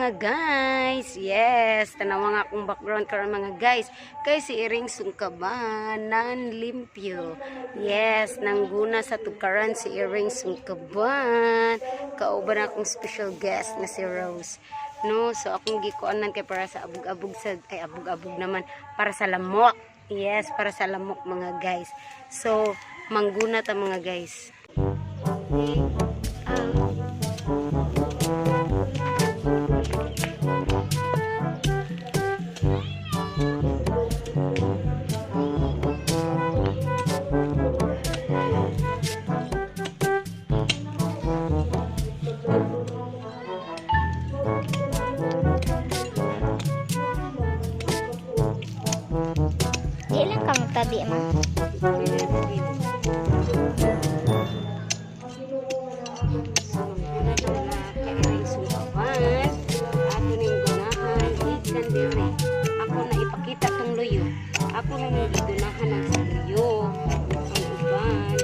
Mga guys. Yes, tanawa nga akong background karon, mga guys. Kay si Iring Sungkaban nan limpyo. Yes, nangguna sa tukaran si Iring Sungkaban. Kauban akong special guest na si Rose. No, so akong gikuanan kay para sa abog-abog sa, ay, abog-abog naman, para sa lamok. Yes, para sa lamok, mga guys. So, mangguna ta, mga guys. Okay. Ah, Di lang ka magtabi, ma. So, mangguna ta, mga kairing sungkaban. Ato ning gunahan, gikan diri. Ako na ipakita tong luyo. Ako na ning gigunahan ang sa luyo. Ang uban.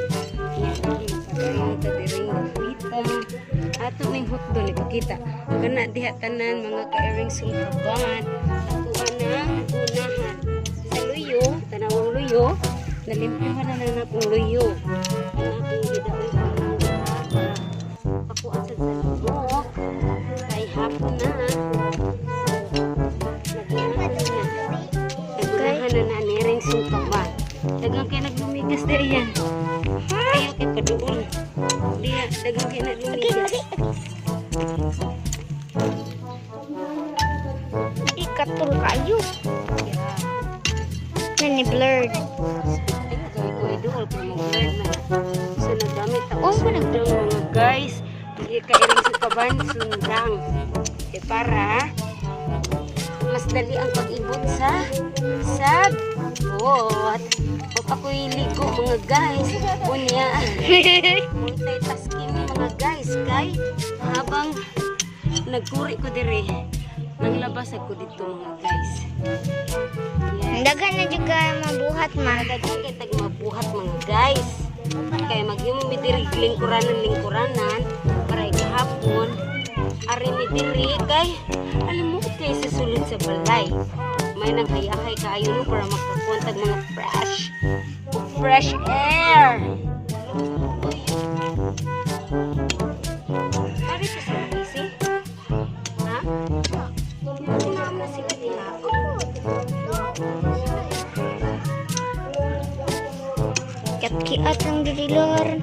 Nya, padayon ta diri dapita. Ato ning hutdon ipakita. Kana diha tanan, mga kairing sungkaban. Ato nang gunahan. Sa luyo, tanawang luyo, nalimpyuhan na na akong luyo. Ang akong gidaoy ang para pakuan sa lamok. Kay hapon na. So, nagunahan na. Nagunahan na na ni ring sungkaban. Dagang kay naglumigas di yan. Ayaw kay paduol. Diya, dagang kay naglumigas. Di katul kayo. Yeah. Nani blurred. Ayaw kay ko idol kay mo blurred na. So nagamit ako Oh, sundang, mga guys. Hindi ka iring sungkaban, sundang. Eh, para mas dali ang pag-ibot sa sagbot. Huwag ako'y ligo, mga guys. Unya, multitasking ni, mga guys. Kay habang nagkuri ko dire, nanglabas ako dito, mga guys. Yes. Daghan na jud ka mabuhat, ma. Daghan kay tag mabuhat, mga guys. Kay maghimo mi diri lingkuranan lingkuranan para ikahapon ari mi diri kay alam mo kay sa sulod sa balay. May nang hayahay kaayo no para makakuan tag mga fresh fresh air. Uy. Ari sa sila busy? Ha? Sinama na sila diha. Kiat-kiat lang diri lor.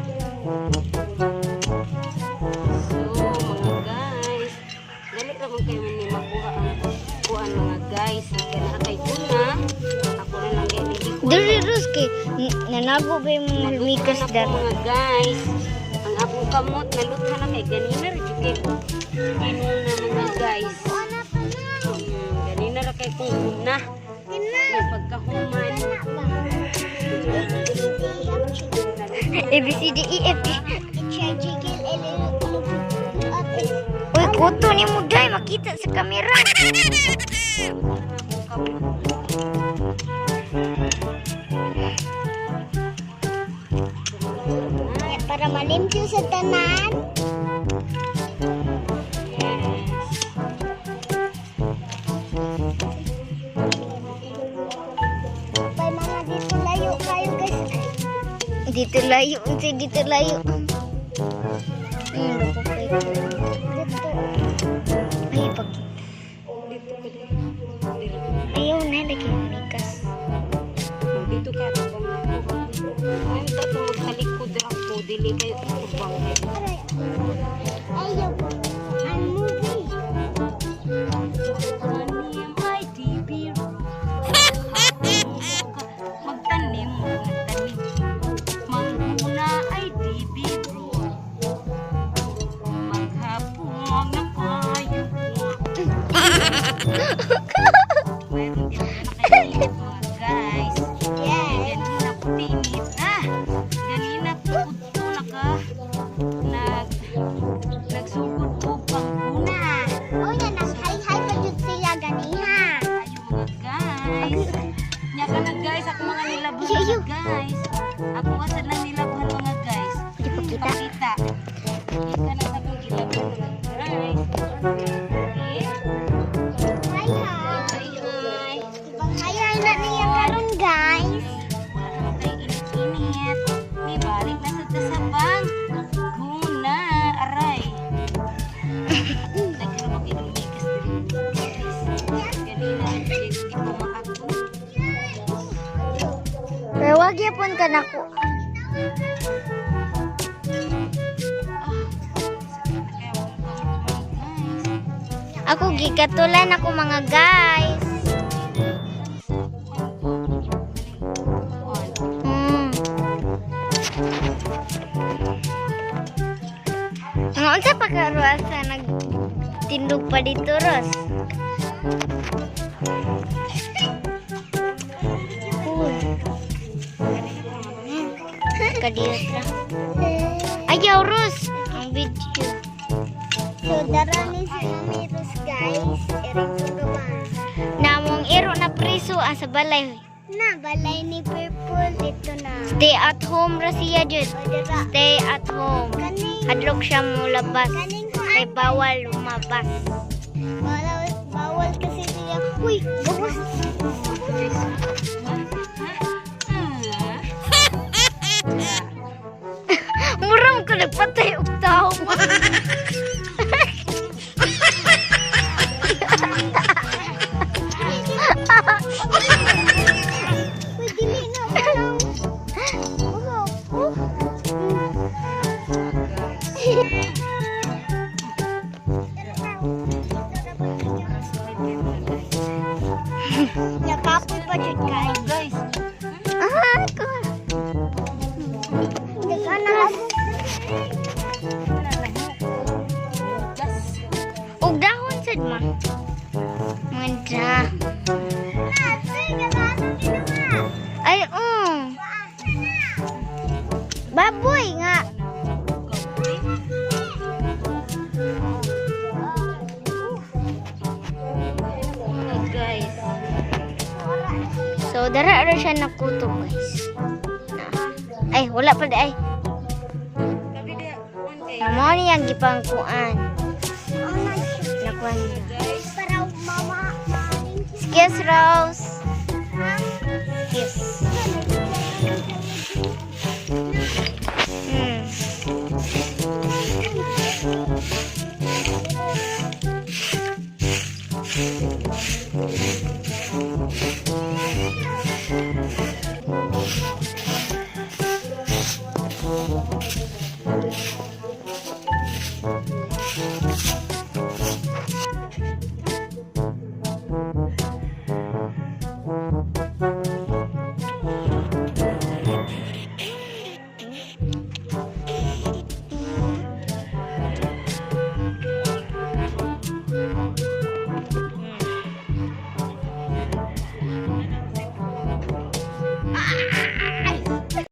So, mga guys, dali ra man kayo ni makuha ang kuan, mga guys. Kaya na kay kuna, ako na lang kay gikuan. Diri Ros kay nanago ba yung mga lumikas Ako, dar. mga guys. Ang akong kamot nalutha na kay ganina ra jud kay ko. Ginuna, mga guys. Ganina ra kay kong una. Nga pagkahuman. A B C D E F G H I J K L M N O P Q R S. Uy, kuto ni mo day makita sa kamera. Nalutha na akong kamot. Para malimpyo sa tanan. Yes. Bay mga dito layo kayo, guys. Dito layo, unsa dito layo? Loko kayo. Dito. Ay, pag Dito ka dito. Dito. Ayaw na lagi mikas. Dito ka tabang ako. Ngayon ta ito magtalikod ra ako. Dili kayo tubang. Ayaw. I'm moving. Tanim ay di biro. Magtanim, magtanim. Mangguna ay di biro. Maghapon na kayo. Mayroon din na kayo, mga guys. Yes. Ganina ko tinit. Ah! Ganina ko udto naka nagsugod og pangguna. Oh, yan ang hi-hi pa jud sila ganiha. Ayo, mga guys. Nya ka na, guys, ako mga nilabhan, mga guys. Ako asa lang nilabhan, mga guys. Di pa kita. Pakita. Kita na sa akong gilabhan, mga guys. Okay. gyapon ka nako. Ako gikatulan ako, mga guys. Mga unsa pa ka sa nagtindog pa dito, Ros? Uy. Kadiyot ra. Ayaw, Ros. Ang video. So, dara ni si Mami Ros, guys. Eric Sugaban. Namong iro na priso ang sa balay. Na, balay ni Purple. Dito na. Stay at home ra siya jud. O, dara. Stay at home. Kaning, Hadlok siya mo labas. kaning ko. Kay bawal lumabas. Bawal, bawal kasi siya. Uy, gawas. Muram ko nagpatay og tao. Uy, dili na. Wala. Wala ako. Nakapoy pa jud kay. Guys, Ah, ko. Nagana. gas. Og dahon sad ma. Manda. Ay, Baboy nga. Mga guys. So, dara ra siya nakuto, guys. Na. Ay, wala pa di ay. Sabi dia, one day. Mao ni ang gipangkuan. Nakuan niya. Guys, Para mama, Excuse, Rose. Excuse.